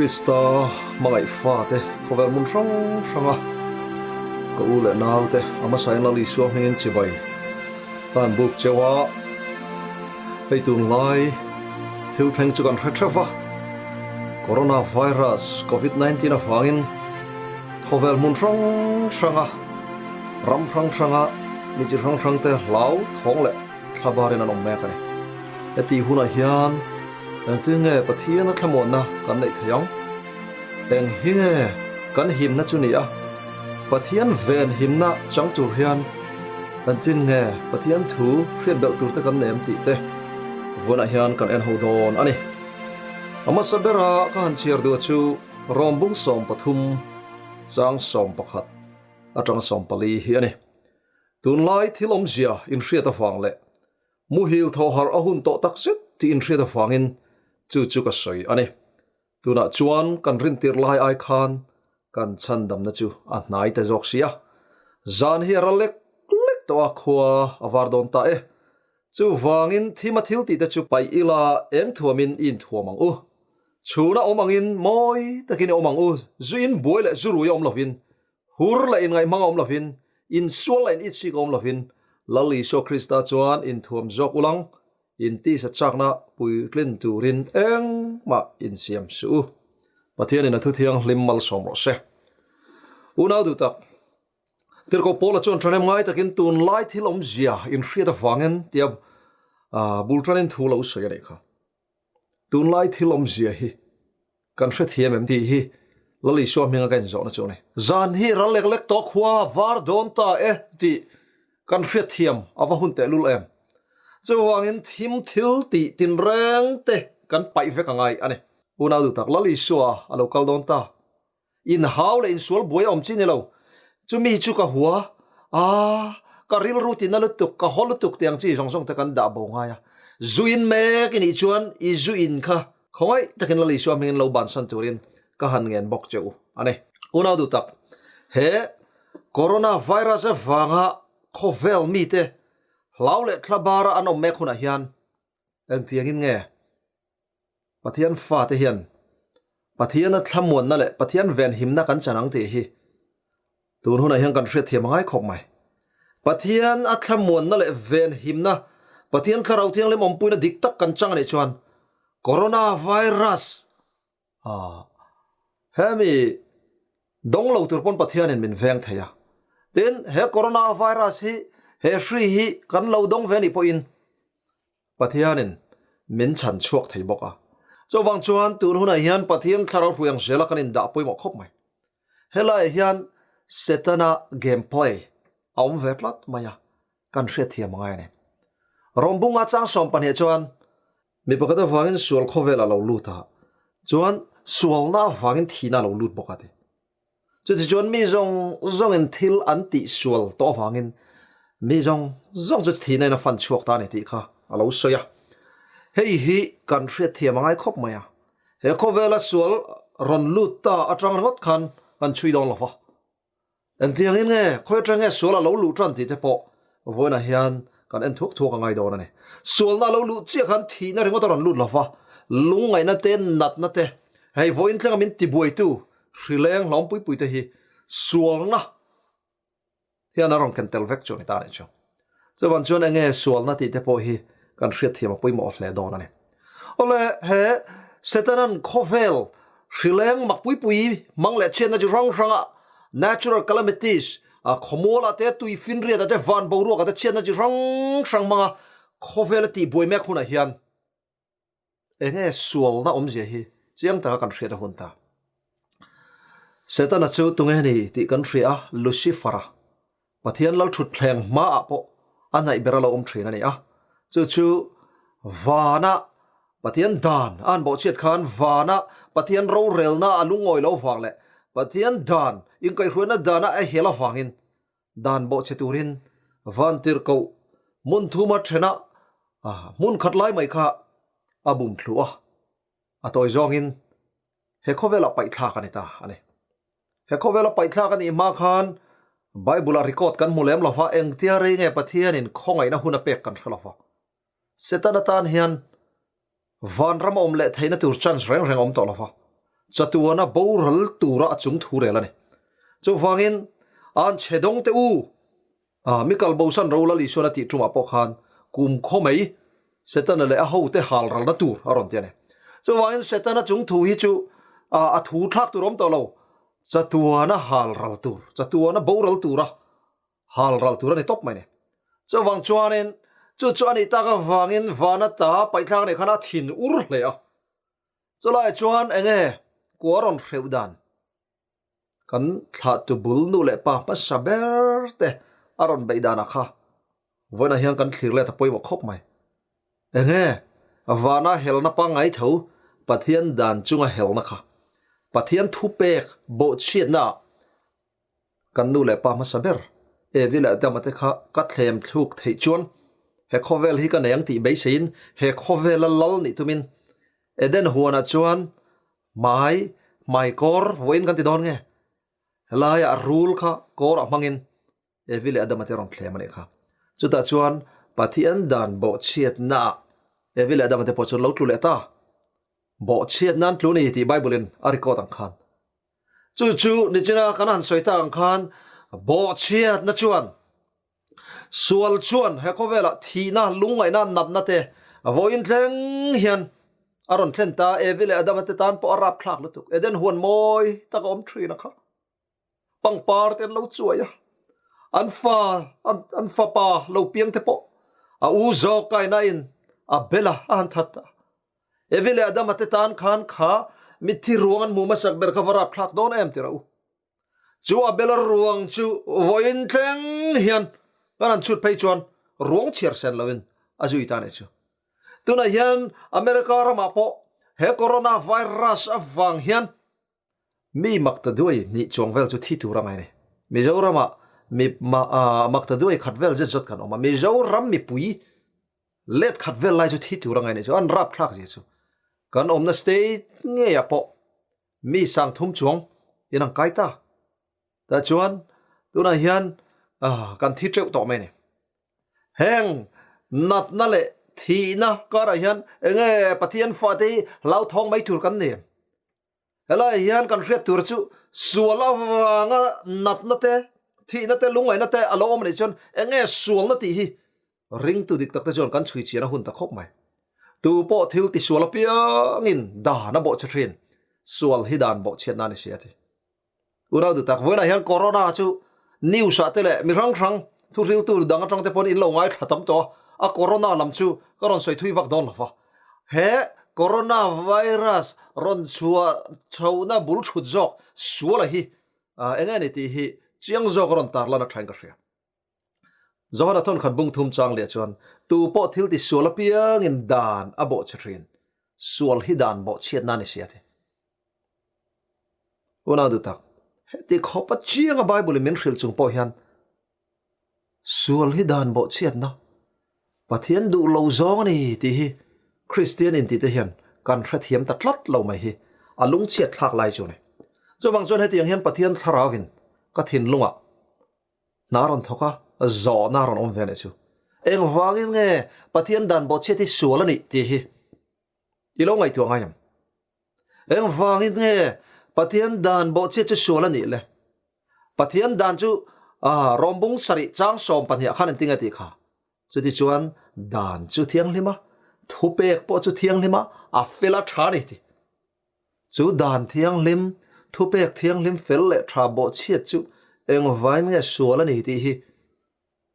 Krista hmangaih fate khawvel hmun hrang hranga ka u leh naute a hmasain Lal Isua hmingin chibai ka han buk cheu a, hei tunlai thil thleng chu kan hre theuh va, Corona virus Covid 19 avangin khawvel hmun hrang hranga ram hrang hranga mi chi hrang hrangte hlau thawng leh thlabarin an awm mek a ni. Heti hunah hian engtin nge Pathiana thlamuanna kan neih theih ang? Eng hi nge kan himna chu ni a? Pathian ven himna chang tur hian engtin nge Pathian thu hriat belh tur te kan nem tih te vawiinah hian kan en ho dawn a ni. A hmasa bera ka han chhiar duh chu Rawmbung 13 chang 11 atanga 14 hi a ni. Tunlai thil awmzia inhriat avang leh muhil thaw harh a hun tawh tak zet tih inhriat avangin chu chu ka sawi a ni. Tunah chuan kan rintir lai ai khan kan chhandamna chu a hnai ta zawk si a. Zan hi a ral lek lek tawh a, khua a var dawn ta e. Chuvangin thima thil tih te chu paih ila eng thuamin i inthuam ang u. Chhuna awm angin mawi takin i awm ang u, zuin buai leh zurui a awm lovin Hur leh inngaihmang a awm lovin, insual leh initsik a awm lovin, Lal Isua Krista chuan inthuam zawk ulang, intisa chakna puitlin turin engmah insiam suh u. Pathianin a thu thianghlim malsawm rawh se. Unau duh tak, Tirhkoh Paula chuan ṭhahnem ngai takin tunlai thil awmzia inhriat avangin tia bul ṭanin thu lo sawi a nih kha. Tunlai thil awmzia hi kan hrethiam em tih hi Lal Isua hminga ka inzawhna chu a ni. Zan hi ral lek lek tawh khua var dawn ta e tih kan hriatthiam a va hun tehlul em. Chuvangin thim thil tih tinreng te kan paih vek a ngai a ni. Unau duh tak Lal Isua a lo kal dawn ta. Inhau leh insual buai a awm chi ni lo. Chumi chu ka hua a, ka rilru tina lutuk, ka haw lutuk tih ang chi zawng zawng te kan dah bo ngai a. Zu in mek i nih chuan i zu in kha khawngaih takin Lal Isua hmingin lo bansan turin ka han ngen bawk che u a ni. Unau duh tak, he Corona virus avanga khawvel mite hlau leh thlabara an awm mek hunah hian engtiangin nge Pathian fate hian Pathiana thlamuanna leh Pathian venhimna kan chan ang tih hi tun hunah hian kan hriatthiam a ngai khawp mai. Pathian a thlamuanna leh venhimna, Pathian Thlarau Thianghlim awmpuina dik tak kan chang a nih chuan Corona virus hemi dawng lo tur pawn Pathianin min veng thei a. Tin, he Corona virus hi he hri hi kan lo dawng ve nih pawhin Pathianin min chhan chhuak thei bawk a. Chuvang chuan tun hunah hian Pathian thlarau hruai ang zela kan indah pawimawh khawp mai. Helaiah hian Setana game play a awm ve tlat mai a, kan hriatthiam a ngai a ni. Rawmbunga chang 12 chuan mi pakhat avangin sual khawvel a lo lut a, chuan sualna avangin thihna a lo lut bawk a ti. Chutichuan mi zawng zawngin thil an tihsual tawh avangin mi zawng zawng chu thihna in a fan chhuak ta a ni tih kha a lo sawi a. Hei hi kan hriatthiam a ngai khawp mai a. He khawvela sual rawn lut ta atang ringawt khan kan chhui dawn lo va. Engtiangin nge khawi atang nge sual a lo luh tan tih te pawh vawiinah hian kan en thuak thuak a ngai dawn a ni. Sualna a lo luh chiah khan thihna ringawt a rawn lut lo va, lungngaihna te, natna te, hei vawiin thlenga min tibuaitu Hrileng hlawm pui pui te hi sualna hian a rawn ken tel vek chu a ni ta a nih chu. Chuvan chuan enge sualna tih te pawh hi kan hriatthiam a pawimawh hle dawn a ni. Awle he Setanan khawvel hrileng mak pui pui hmang leh chhiatna chi hrang hranga natural calamities khawmualah te tui finriatah te van boruakah te chhiatna chi hrang hrang hmanga khawvel a tihbuai mek hunah hian Enge sualna awmzia hi chiang taka kan hriat a hun ta. Setana chu tunge ni tih kan hria a, Lucifer-a, Pathian lal thutthleng hmaah pawh a hnaih ber a lo awm thin a ni a. Chu chu vana Pathian dan a han bawhchhiat khan vana Pathian rorelna a lungawi lo vang leh Pathian dan inkaihhruaina dana a hel avangin Dan bawhchhe turin vantirhkoh hmun thuma thena hmun khat lai mai kha a bum thlu a, a tawi zawngin he khawvela paihthlak a ni ta a ni. He khawvela paihthlak a nih hma khan Bible-ah record kan hmu lem lo va, engtia rei nge Pathianin khawngaihna hun a pek kan hre lo va. Setana tan hian vanram a awm leh theihna tur chance reng reng a awm tawh lo va. Chatuana boral tura a chung thu rel a ni. Chuvangin, an chhe dawng te u, mi kal bosan ro Lal Isuan a tih tumah pawh khan kum khaw mai Setana leh a hote hal ralna tur a rawn ti a ni. Chuvangin Setana chung thu hi chu a thu thlak tur awm tawh lo, chatuana hal ral tur, chatuana boral tura hal ral tur a ni tawp mai ni. Chuvang chuanin chu chu a nih tak avangin vana ta paihthlak nih khan a thin ur hle a. Chulaiah chuan enge kua rawn hreuh dan kan thlahtu bul nu leh pa hmasa ber te a rawn beih danah kha vawiinah hian kan thlir let a pawimawh khawp mai. Enge vana helna pangngai tho Pathian dan chunga helna kha Pathian thupek bawhchhiatnaah Kan nu leh pa hmasa ber Evi leh Adama te kha ka thlem thluk theih chuan he khawvel hi ka nei ang tih beiseiin he khawvela lal nih tumin Eden huanah chuan hmai hmai kawr vawiin kan ti dawn nge helaiah rul kha kawrah hmangin Evi leh Adama te rawn thlem a nih kha. Chutah chuan Pathian dan bawhchhiatnaah Evi leh Adama te pawh chuan lo tlu leh ta. Bawhchhiat nan tlu ni tih Bible in a record ang khan. Chu chu nichina kan han sawi tak ang khan bawhchhiatna chuan sual chuan he khawvelah thihna, lungngaihna, natna te vawiin thleng hian a rawn thlen ta. Evi leh Adama te tan pawh a rapthlak lutuk. Eden huan mawi tak a awm thin a kha. Pangpar te an lo chuai a, an fa an fapa lo piang te pawh a u zawk kaina in a bel a, a han that a. Evi leh Adama te tan khan kha mitthi ruang an hmu hmasak ber kha va rapthlak dawn em tira u. Chu Abela ruang chu vawiin thleng hian kan han chhut phei chuan ruang chhiar sen loin a zui ta nih chu. Tunah hian America ramah pawh he corona virus avang hian Mi maktaduai hnih chuang vel chu thi tur a ngai a ni. Mizoramah mi maktaduai khat vel zet zawt kan awm a, Mizoram mipui let khat vel lai chu thi tur a ngai a ni chu, an rapthlak zia chu. Kan awmna state ngeiah pawh mi sangthum chuang in ang kai ta. Tah chuan tunah hian kan thi teuh tawh mai a ni. Heng natna leh thihna karah hian enge Pathian fate hi hlauthawng mai tur kan ni em? Helaiah hian kan hriat tur chu sual avanga natna te, thihna te, lungngaihna te a lo awm a nih chuan enge sualna tih hi ringtu dik tak te chuan kan chhui chian a hun ta khawp mai. Tu pawh thil tisual apiangin dan a bawhchhe thin, sual hi dan bawhchhiatna a ni si a ti. Unau duh tak, vawiinah hian Corona chu news ah te leh mi hrang hrang thuhriltu dang atang te pawn in lo ngaithla tam tawh a, a Corona lam chu ka rawn sawi thui vak dawn lo va. He Corona virus rawn chhuah chhohna bul thut zawk suala hi eng nge ni tih hi chiang zawk a rawn tarlan a thain ka hria. Johana thawnkhat bung thum chang leh chuan tu pawh thil ti sual apiangin dan a bawhchhe thin, sual hi dan bawhchhiatna a ni si a ti. Unau duh tak, heti khawpa chianga Bible in min hrilh chung pawh hian sual hi dan bawhchhiatna, Pathian duh lo zawng a ni tih hi Kristian intih te hian kan hrethiam ta tlat lo mai hi a lungchhiat thlak lai chu a ni. Chuvang chuan hetiang hian Pathian thlarauin ka thinlungah hna rawn thawk a, zawhna rawn awm ve a nih chu. Engvangin nge Pathian dan bawhchhiat hi sual a nih tih hi i lo ngaihtuah ngai em? Engvangin nge Pathian dan bawhchhiat chu sual a nih le? Pathian dan chu rawmbung sarih chang 12 khan engtin nge tih kha? Chutichuan dan chu thianghlim a, thupek pawh chu thianghlim a, a fel a tha a ni tih. Chu dan thianghlim, thupek thianghlim fel leh tha bawhchhiat chu engvain nge sual a ni tih hi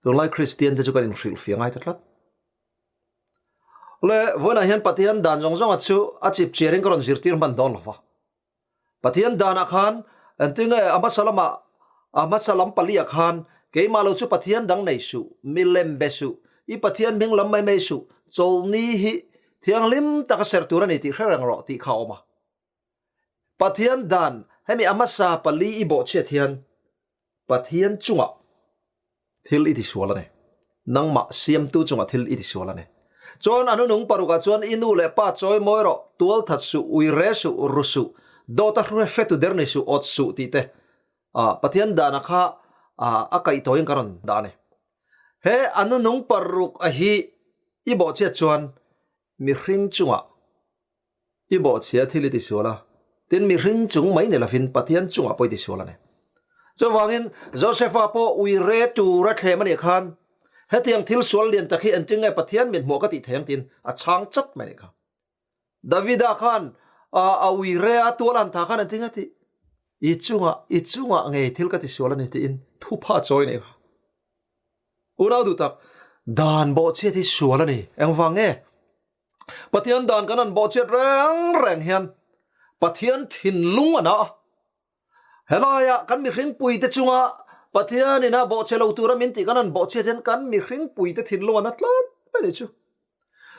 tunlai Kristian te chu kan inhrilhfiah ngai ta tlat. Le, vawiinah hian Pathian dan zawng zawnga chu a chip chiarin ka rawn zirtir hman dawn lo va. Pathian danah khan engtin nge a hmasa lamah a hmasa lam paliah khan keimah lo chu Pathian dang nei suh, milem be suh, i Pathian hming lam mai mai suh, chawlhni hi thianghlim taka ser tur a ni tih hre reng rawh tih kha a awm a. Pathian dan hemi a hmasa pali i bawhchhiat hian Pathian chungah thil i tisual a ni. Nangmah siamtu chungah thil i tisual a ni. Chuan a nunung parukah chuan i nu leh pa chawi mawi rawh, tual that suh, ui re suh, ru suh, dawt a hretu der ni suh, awt suh tih te Pathian dana kha a kaih tawiin ka rawn dah a ni. He a nunung paruk a hi i bawhchhiat chuan mihring chungah I bawhchhia thil i tisual a, Tin, mihring chung mai ni lovin Pathian chungah pawh i tisual a ni. Chuvangin, Josefa pawh ui re tura thlem a nih khan, Hetiang thil sual lian tak hi engtin nge Pathian min hmuh ka tih thei ang tiin a chhang chat mai a nih kha. Davida khan a ui re a tual an tha khan engtin nge tih? I chungah, i chungah ngei thil ka tisual a ni tiin thupha chawi a nih kha. Unau duh tak, dan bawhchhiat hi sual a ni. Engvang nge? Pathian dan kan han bawhchhiat reng reng hian Pathian thinlung a na a. Helaiah kan mihringpuite chunga Pathianin a bawhchhe lo tura min tih kan han bawhchhiat hian kan mihringpuite thinlung a na tlat mai a nih chu.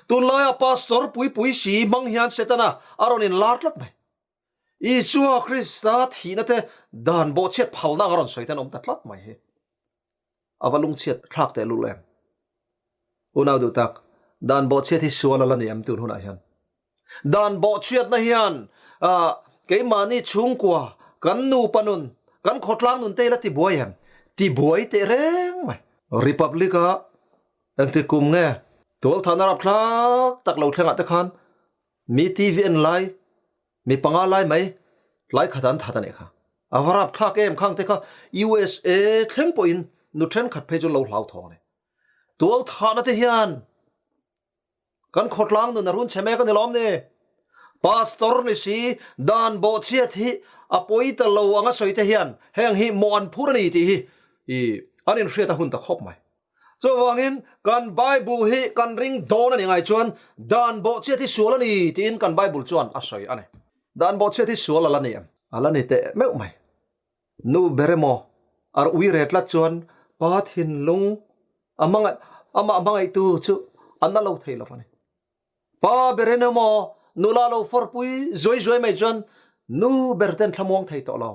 Tunlaiah Pastor puipui si hmang hian Setana a rawn inlar tlat mai. Isua Krista thihna te dan bawhchhiat phalna anga rawn sawi te an awm ta tlat mai hi. A va lungchhiat thlak teh lul em? Unau duh tak, dan bawhchhiat hi sual a la ni em tun hunah hian? Dan bawhchhiatna hian keimahni chhungkua, kan nupa nun, kan khawtlang nun te hi la tibuai em? Tibuai teh reng mai. Republic-a engti kum nge tualthahna rapthlak tak lo thlengah te khan Mi TV en lai, mi panga lai mai tlai khat an that a nih kha. A va rapthlak em khang te kha USA thleng pawhin nu thenkhat phei chu lo hlauthawng a ni. Tualthahna te hian kan khawtlang nun a run chhe mek a ni lawm ni. Pastor ni si dan bawhchhiat hi a pawi ta lo anga sawi te hian heng hi mawh an phur a ni tih hi i an inhriat a hun ta khawp mai. Chuvangin, kan Bible hi kan ring dawn a ni ngai chuan dan bawhchhiat hi sual a ni tiin kan Bible chuan a sawi a ni. Dan bawhchhiat hi sual a la ni em? A la ni teh meuh mai. Nu ber emaw ar ui re tlat chuan pa thinlung a hmangaih amah hmangaihtu chu a na lo thei lo a ni. Pa ber en emaw nula lo fawrpui zuai zuai mai chuan nu ber ten thlamuang thei tawh lo.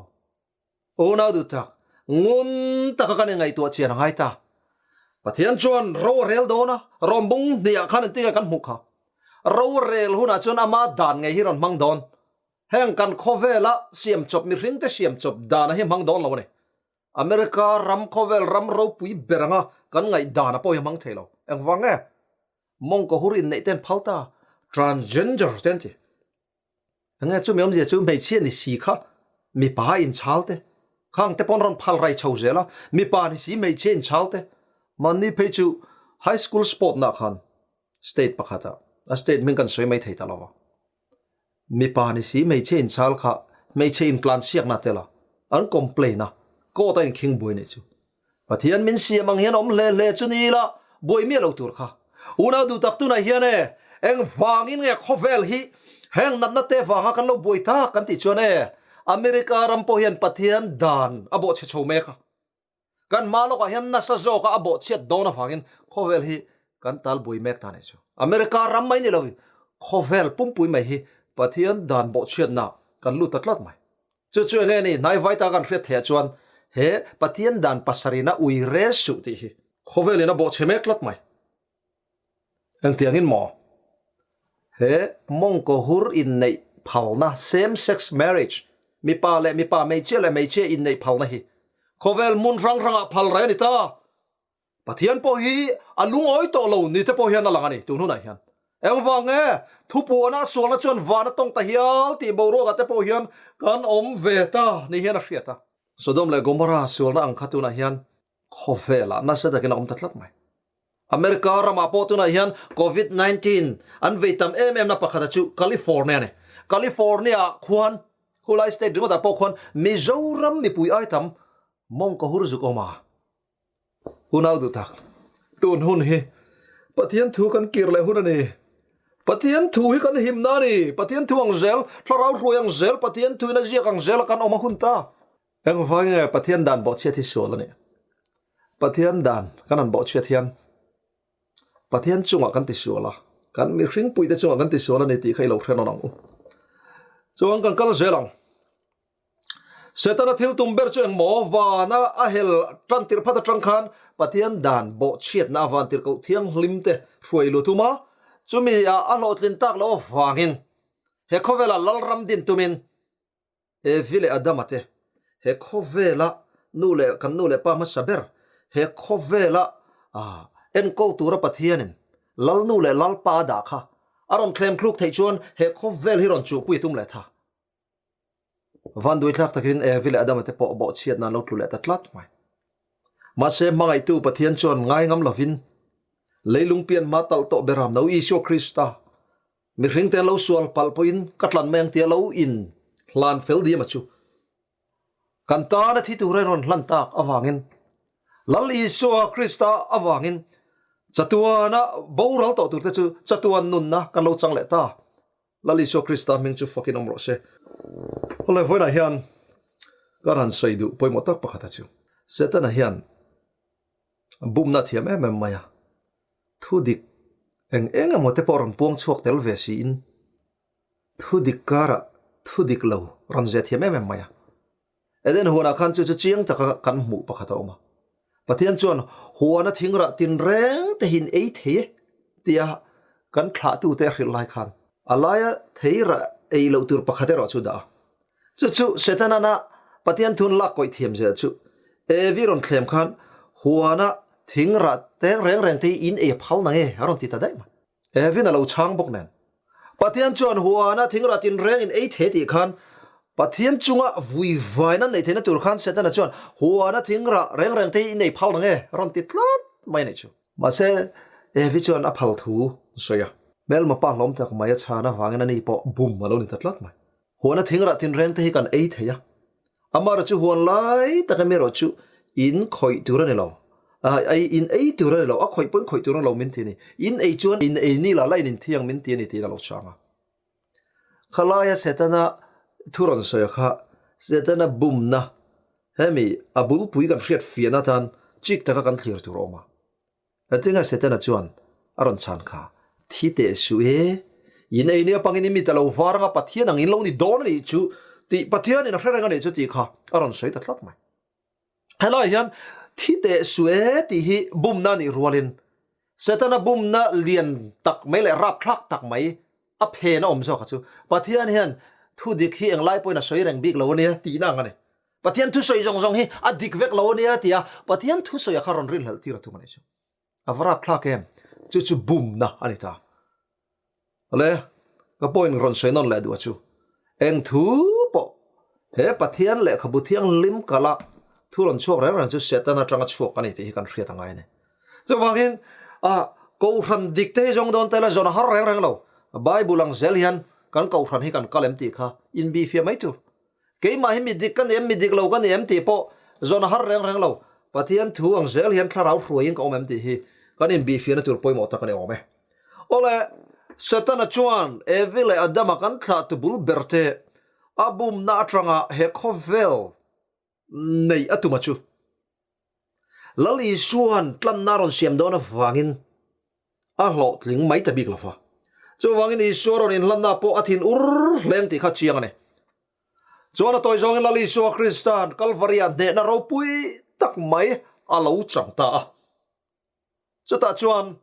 Unau duh tak, ngun taka kan inngaihtuah chian a ngai ta. Pathian chuan ro a rel dawn a, rawm bung hniah khan engtin nge kan hmuh kha? Ro a rel hunah chuan ama dan ngei hi rawn hmang dawn. Heng kan khawvela siam chawp mihringte siam chawp dana hi hmang dawn lo a ni. America ram khawvel ram ropui ber anga kan ngaih dana pawh hi hmang thei lo. Engvang nge? Mawngkaw hur inneih ten phal ta, transgender te an ti. Enge chumi awmzia chu hmeichhia ni si kha mipa inchhal te khang te pawn rawn phal rai chho zel a, mipa ni si hmeichhia inchhal te mahni phei chu high school sport nah khan state pakhat ah a state hming kan sawi mai thei ta lo a, mipa ni si hmeichhia inchhal kha hmeichhe intlan siakna tel a an complain a court a inkhing buai nei chu Pathian min siam ang hian awm hle hle chu ni ila buai miah lo tur kha. Unau duh tak tunah hian e, engvangin nge khawvel hi heng natna te vanga kan lo buai tak kan tih chuan e, America ram pawh hian Pathian dan a bawhchhe chho mek a. Kan hma lawkah hian nasa zawka a bawhchhiat dawn avangin khawvel hi kan tal buai mek ta nih chu. America ram mai ni lo khawvel pumpui mai hi Pathian dan bawhchhiatna kan lut ta tlat mai. Chu chu enge ni hnaivai ta kan hriat theih ah chuan he Pathian dan pasarina ui rel suh tih hi khawvelin a bawhchhe mek tlat mai. Engtiangin maw? He mawngkaw hur inneih phalna, same sex marriage, mipa leh mipa, hmeichhia leh hmeichhia inneih phalna hi khawvel hmun hrang hrangah phal rei a ni ta. Pathian pawh hi a lungawi tawh lo ni te pawh hian a lang a ni tun hunah hian. Engvang nge thupuana sualna chuan van a tawng ta hial tih boruakah te pawh hian kan awm ve ta ni hian a hriat a. Sodom leh Gomorrah sualna ang kha tunah hian khawvelah nasa takin a awm ta tlat mai. America ramah pawh tunah hian Covid 19 an vei tam em em na pakhata chu California a ni. California ah khuan khulai state ringawtah pawh khuan Mizoram mipui ai tam mawngkaw hur zuk awm a. Unau duh tak, tun hun hi Pathian thu kan kir leh hun a ni. Pathian thu hi kan himna a ni. Pathian thu ang zel, thlarau hruai ang zel, Pathian thuin a ziak ang zela kan awm a hun ta. Engvai nge Pathian dan bawhchhiat hi sual a nih? Pathian dan kan han bawhchhiat hian Pathian chungah kan tisual a, kan mihringpuite chungah kan tisual a ni tih kha i lo hre nawn ang u. Chuan kan kal zel ang. Setana thil tum ber chu engmaw vana a hel tan tirh phat atang khan Pathian dan bawhchhiatna a van tirh koh thianghlim te hruai lut um a, chumi ah a hlawhtlin tak loh avangin he khawvela Lalram din tumin Evi leh Adama te he khawvela nu leh kan nu leh pa hmasa ber he khawvela enkawl tura Pathianin Lalnu leh Lalpa a dah kha a rawn thlem thluk theih chuan he khawvel hi rawn chuhpui a tum leh tha. Vanduaithlak takin Evi leh Adama te pawh bawhchhiatna an lo tlu leh ta tlat mai. Mahse, hmangaihtu Pathian chuan ngaingam lovin leilung pian hma talh tawh beram no Isua Krista mihringte an lo sual palh pawhin ka tlan mai ang tia lo in hlan fel diam a chu. Kan tana thi tura rawn hlan tak avangin Lal Isua Krista avangin chatuana boral tawh turte chu chatuan nunna kan lo chang leh ta. Lal Isua Krista hming chu fakin awm rawh se. Awle vawiinah hian ka han sawi duh pawimawh tak pakhat a chu. Setana hian bumna thiam em em mai a, thu dik eng eng emaw te pawh rawn puang chhuak tel ve siin thu dik karah thu dik lo rawn zia thiam em em mai a. Eden huanah khan chu chu chiang taka kan hmuh pakhat a awm a. Pathian chuan huana thingrah tinreng te hi in ei thei e tia kan thlahtute a hrilh lai khan a laia theirah ei loh tur pakhat erawh chu dah a. Chu chu Setana'n Pathian thun lak kawih thiam zel chu Evi rawn thlem khan huana thingrah teng reng reng te hi in ei a phal nang e a rawn ti ta daih mai. Evin a lo chhang bawk nen. Pathian chuan huana thingrah tinreng in ei thei tih khan Pathian chunga vui vaina neih theihna tur khan Setana chuan huana thingrah reng reng te hi in ei phal nang e a rawn ti tlat mai a nih chu. Mahse Evi chuan a phal thu a sawi a. Hmelma pa hlawm tak mai a chhan avangin ani pawh bum a lo ni ta tlat mai. Huana thingrah tinreng te hi kan ei thei a, amaherawh chu huan lai tak em erawh chu in khawih tur a ni lo, ei in ei tur a ni lo, a khawih pawhin khawih tur a ni lo min ti a ni, in ei chuan in ei ni la la in inthiang min ti a ni tiin a lo chhang a. Khalaia Setana thu rawn sawi kha Setana bumna hemi a bulpui kan hriat fiahna atan chik taka kan thlir tur a awm a. Engtinge Setana chuan a rawn chhan kha? Thi teh suh e, in ei nia pangin i mit a lo var anga Pathian ang in lo ni dawn a nih chu tih Pathianin a hre reng a nih chu tih kha a rawn sawi ta tlat mai. Helaiah hian thi teh suh e tih hi bumna a nih rualin Setana bumna lian tak mai leh rapthlak tak mai a phen a awm zawk a chu Pathian hian thu dik hi englai pawhin a sawi reng bik lo a nia tihna ang a ni. Pathian thusawi zawng zawng hi a dik vek lo a nia ti a, Pathian thusawi a kha rawn rinhlelh tir a tum a nih chu. A va rapthlak em? Chu chu bumna a ni ta. Le, ka point rawn sawi nawn leh duh a chu. Eng thu pawh he Pathian lehkhabu thianghlim kala thu rawn chhuak reng reng chu Satan atanga chhuak a ni tih hi kan hriat a ngai a ni. Chuvangin, a Kohhran dik te hi zawng dawn ta ila zawn a har reng reng lo. Bible ang zel hian kan Kohhran hi kan kal em tih kha inbihfiah mai tur. Keimah hi mi dik ka ni em, mi dik lo ka ni em tih pawh zawn a har reng reng lo. Pathian thu ang zel hian thlarau hruaiin ka awm em tih hi kan inbihfiahna tur pawimawh tak a ni awm e. Awle, Setana chuan Evi leh Adama kan thlah tu bul ber te a bumna atanga he khawvel neih a tum a chu. Lal Isua'n tlanna a rawn siam dawn avangin a hlawhtling mai ta bik lo va. Chuvangin Isua rawn inhlanna pawh a thin ur hleng tih kha chiang a ni. Chuan a tawi zawngin Lal Isua Krista'n Kalvaria hnehna ropui tak mai a lo chang ta a. Chutah chuan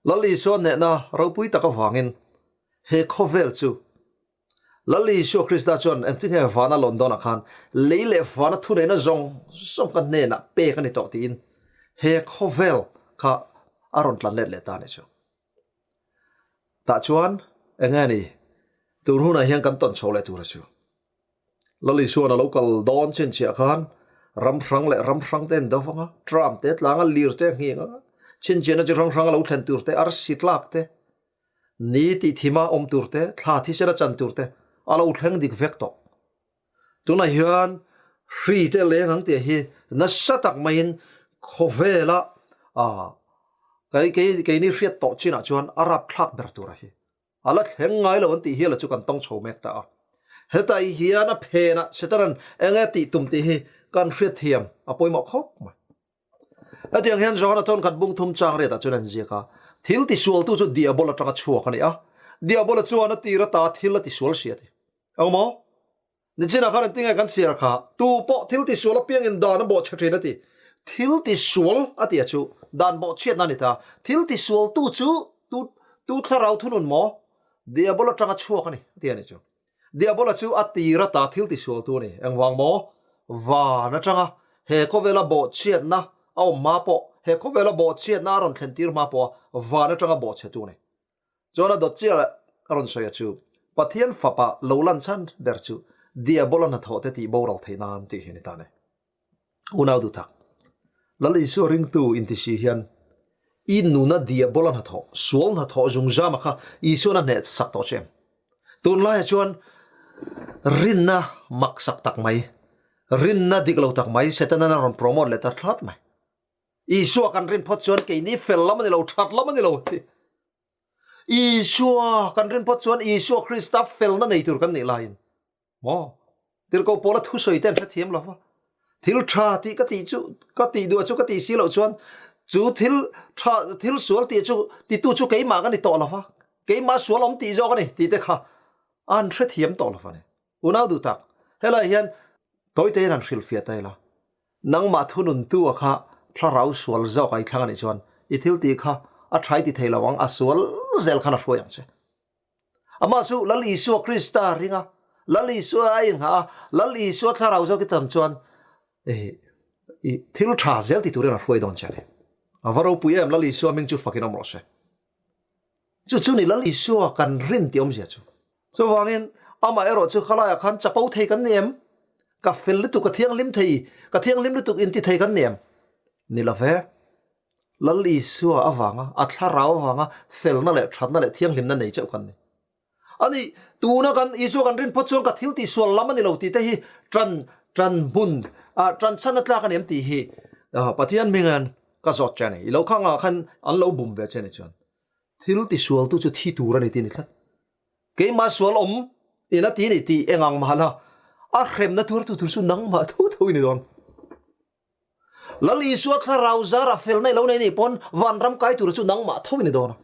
Lal Isua hnehna ropui tak avangin he khawvel chu Lal Isua Krista chuan engtin nge vana lawn dawnah khan lei leh vana thuneihna zawng zawng ka hnenah pek a ni tawh tiin he khawvel kha a rawn tlan let leh ta a nih chu. Tah chuan eng nge ni tun hunah hian kan tawn chho leh tur a chu. Lal Isuan a lo kal dawn chhinchhiah khan ram hrang leh ram hrang te an do vang a, tram te tlanga lir te a nghing a, chhinchhiahna chi hrang hrang a lo thlen tur te, arsi tlak te, ni tih thima awm tur te, thla thisen a chan tur te a lo thleng dik vek tawh. Tunah hian hri te leng ang tih hi nasa tak maiin khawvela keini hriat tawh chinah chuan a rapthlak ber tur a hi. A la thleng ngai lo an tih hial a chu kan tawng chho mek ta a. Hetai hian a phenah Setanan eng nge tih tum tih hi kan hriatthiam a pawimawh khawp mai. Hetiang hian Johana thawnkhat bung thum chang riatah chuan an ziak a, Thil tisualtu chu Diabol atanga chhuak a ni a, Diabola chuan a tir ata thil a tisual si a ti. Eng maw? Nichinah khan engtin nge kan chhiar kha? Tu pawh thil tisual apiangin dan a bawhchhe thin a ti. Thil tisual a tih a chu dan bawhchhiatna a ni ta. Thil tisualtu chu tu tu thlarau thunun maw? Diabol atanga chhuak a ni a ti a ni chu. Diabola chu a tir ata thil tisualtu a ni. Engvang maw? Van atanga he khawvela bawhchhiatna a awm hma pawh, he khawvela bawhchhiatna a rawn thlen tir hma pawha van atanga bawhchhetu a ni. Chuan a dawt chiah a rawn sawi a chu, Pathian Fapa lo lan chhan ber chu. Diabola hnathawh te tih boral theih nan tih hi a ni ta a ni. Unau duh tak, Lal Isua ringtu inti si hian i nuna Diabola hnathawh, sual hnathawh zungzama kha Isuan a hneh sak tawh che em? Tunlaiah chuan rinna maksak tak mai, rinna dik lo tak mai Setanan a rawn promote leh ta thlap mai. Isua kan rin phawt chuan keini fel lam a ni lo, that lam a ni lo ti. Isua kan rin phawt chuan Isua Krista felna nei tur kan nih laiin Maw? Tirhkoh Paula thusawi te an hrethiam lo va. Thil tha tih ka tih chu ka tih duh chu ka tih si loh chuan chu thil tha thil sual tih chu titu chu keimah ka ni tawh lo va. Keimah sual awm tih zawk a ni tih te kha an hrethiam tawh lo va ni. Unau duh tak, helai hian tawite hian han hrilhfiah ta ila. Nangmah thununtu a kha thlarau sual zawk a i thlang a nih chuan i thil tih kha a tha i ti thei lo ang, a sual zel khan a hruai ang che. Amah chu Lal Isua Krista ring a, Lal Isua a inghah a, Lal Isua thlarau zawk i tan chuan i thil tha zel ti turin a hruai dawn che a ni. A va ropui em, Lal Isua hming chu fakin awm rawh se. Chu chu ni Lal Isua kan rin tih awmzia chu. Chuvangin amah erawh chu khalaiah khan chapo thei kan ni em? Ka fel lutuk, ka thianghlim thei, ka thianghlim lutuk inti thei kan ni em? Ni lo ve. Lal Isua avanga, a thlarau avanga felna leh thatna leh thianghlimna nei chauh kan ni. A nih, tuna kan Isua kan rin phawt chuan ka thil tih sual lam a ni lo tih te hi tan tan hmun, tan chhan a tlak a ni em tih hi Pathian hmingin ka zawt che a ni. I lo khang ah khan an lo bum ve che a ni chuan thil ti sualtu chu thi tur a ni tih a ni tlat. Keimah sual awm in a ti ni tih eng ang mahla a hremna tuartu tur chu nangmah tho tho i ni dawn. Lal Isua thlarau zara felna i lo nei nih pawn vanram kai tur chu nangmah tho i ni dawn a.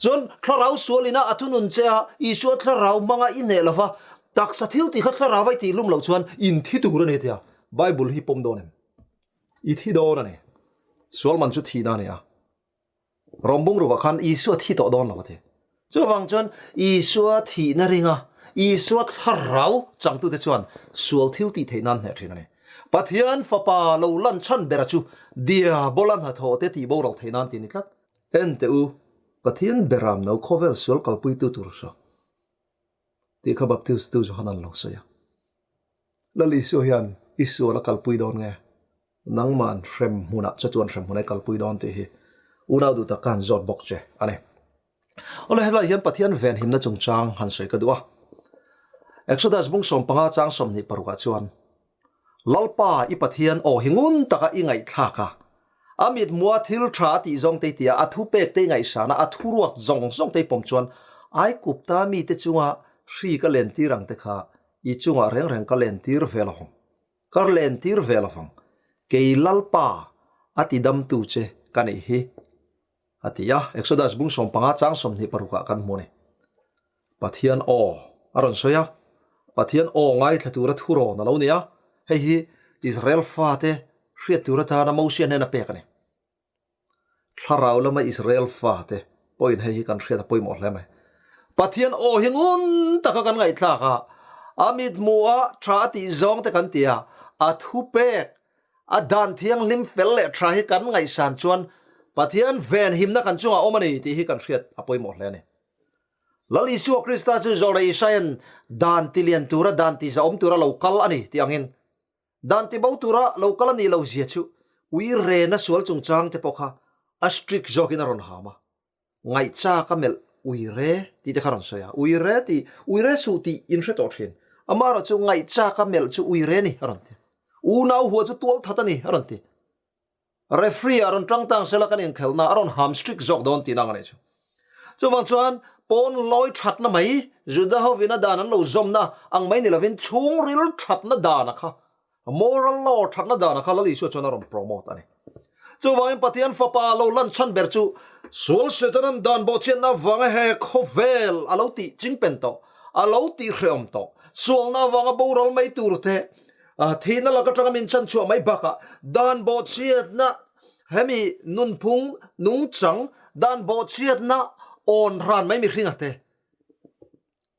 Chuan thlarau sual ina a thunun che a, Isua thlarau hmanga i hneh lova, taksa thil tih kha thlarau a i tih lum loh chuan in thi tur a ni tia Bible hi pawm dawn em? I thi dawn a ni. Sual man chu thihna a ni a. Rawng bungrukah khan Isua thi tawh dawn lo a ti. Chuvang chuan Isua thihna ringa Isua thlarau changtute chuan sual thil tih theih nan hneh thin a ni. Pathian Fapa lo lan chhan bera chu Diabola hnathawh te tih boral theih nan ti a ni tlat. En teh u, Pathian beram no khawvel sual kalpuitu tur saw tih kha Baptistu Johanan lo sawi a. Lal Isua hian i sual a kalpui dawn nge? Nangman hrem hmunah che chuan hrem hmun ai kalpui dawn tih hi unau duh tak ka han zawt bawk che a ni. Awle helai hian Pathian venhimna chungchang han sawi ka duh a. Exodus bung 15 chang 26 ah chuan Lalpa i Pathian aw hi ngun taka i ngaihthlak a, a mithmuha thil tha a tih zawng te i tia, a thupek te i ngaihsan a, a thuruak zawng zawng te i pawm chuan Aikupta mite chunga hri ka lentir ang te kha i chungah reng reng ka lentir ve lo. Ka len tir ve lovang, kei Lalpa a ti damtu che ka nih hi, a ti a. Exodus bung 15 chang 26 ah kan hmu a ni. Pathian aw a rawn sawi a, Pathian aw ngaithla tura thurawn a lo ni a, hei hi Israel fate hriat tur atana Mosia hnena pek a ni. Thlarau lama Israel fate pawhin hei hi kan hriat a pawimawh hle mai. Pathian aw hi ngun taka kan ngaihthlak a, a mithmuha tha a tih zawng te kan ti a, a thupek, a dan thianghlim fel leh tha hi kan ngaihsan chuan Pathian venhimna kan chungah awm a ni tih hi kan hriat a pawimawh hle a ni. Lal Isua Krista chu Zawlrei Isaia'n dan tilian tura dan tizahawm tura lo kal a ni tih angin Dan tibo tura lo kal a nih lo zia chu ui rena sual chungchang te pawh kha a strict zawkin a rawn ham a, ngaihchak a melh ui re tih te kha a rawn sawi a, ui re tih, ui re suh tih in hre tawh thin, amaherawh chu ngaihchak a melh chu ui re ni a rawn ti, unau hua chu tual that a ni a rawn ti. Referee a rawn tang tang sela kan inkhelhna a rawn ham strict zawk dawn tihna ang a nih chu. Chuvang chuan pawn lawi thatna mai Juda hovin a dan an lo zawmna ang mai ni lovin chhungril thatna dana kha, moral law thatna dana kha Lal Isua chuan a rawn promote a ni. Chuvangin Pathian Fapa lo lan chhan ber chu sual Setanan dan bawhchhiatna avanga he khawvel a lo tih chingpen tawh, a lo tih hrehawm tawh, sualna avanga boral mai tur te, Thihna lak atanga min chhanchhuah mai bakah dan bawhchhiatna hemi nunphung nungchang dan bawhchhiatna awn ran mai mihringa te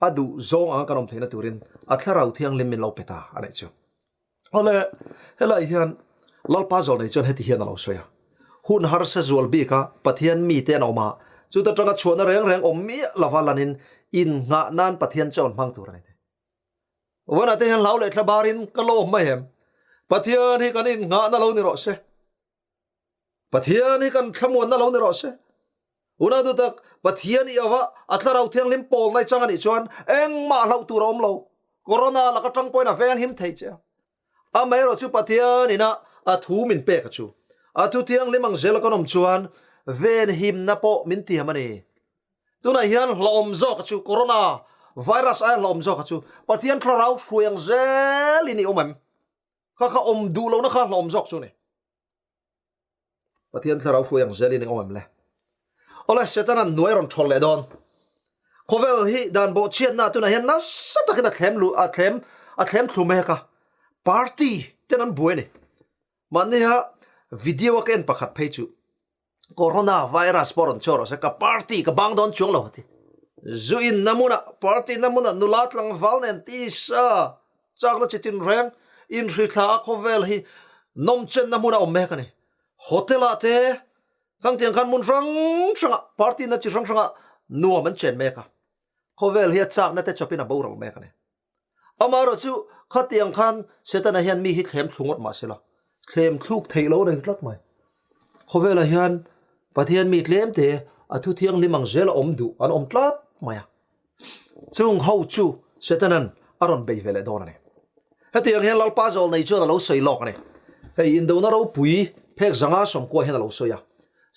a duh zawng anga kan awm theihna turin a thlarau thianghlim min lo pe ta a nih chu. Awle, helai hian Lalpa zawlnei chuan heti hian a lo sawi a, Hun harsa zual bika Pathian mite an awm a, chuta tanga chhuahna reng reng awm miah lova lanin innghah nan Pathian chawn hmang tur a ni te. Vanah te hian hlau leh thla barin ka lawm mai em? Pathian hi kan innghahna lo ni rawh se. Pathian hi kan thlamuanna lo ni rawh se. Unau duh tak, Pathian i ava a thlarau thianghlim pawl nai chang anih chuan engmah hlauh tur a awm lo. Corona laka tang pawhin a veng him thei che a. Amaherawh chu Pathian ina a thu min pek a chu. A thu thianghlim ang zela kan awm chuan ven himna pawh min tiam a ni. Tunah hian hlauhawm zawk a chu Corona virus aia hlauhawm zawk a chu Pathian thlarau hruai ang zelin i awm em? Kha kha awm duh lohna kha hlauhawm zawk chu a ni. Pathian thlarau hruai ang zelin i awm em le? Awle, Setana'n nuai rawn thawl leh dawn. Khawvel hi dan bawhchhiatna tunah hian nasa takin a thlem luh a thlem a thlem thlu mek a. Party ten an buai a ni. Mahniha video a ka en pakhat phei chu Corona virus pawh rawn chhuak rawh se ka party ka bang dawn chuang lo a ti. Zu in na hmunah party na hmunah nula tlangval nen tisa chakna chi tin reng inhrithla a khawvel hi nawmchenna hmun a awm mek a ni. Hotel ah te khang tiang khan hmun hrang hrangah party na chi hrang hrangah nuam an chen mek a. Khawvel hi a chakna te chawpin a boral mek a ni. Amaherawh chu khatiang khan Setana hian mi hi thlem thlu ngawt mah se la, thlem thluk theih lo reng tlat mai. Khawvelah hian Pathian mi tlem te a thu thianghlim ang zel a awm duh an awm tlat mai a. Chung ho chu Setana'n a rawn bei ve leh dawn a ni. Hetiang hian Lalpa zawl nei chuan a lo sawi lawk a ni. Hei indona ropui phek zanga sawmkua hian a lo sawi a.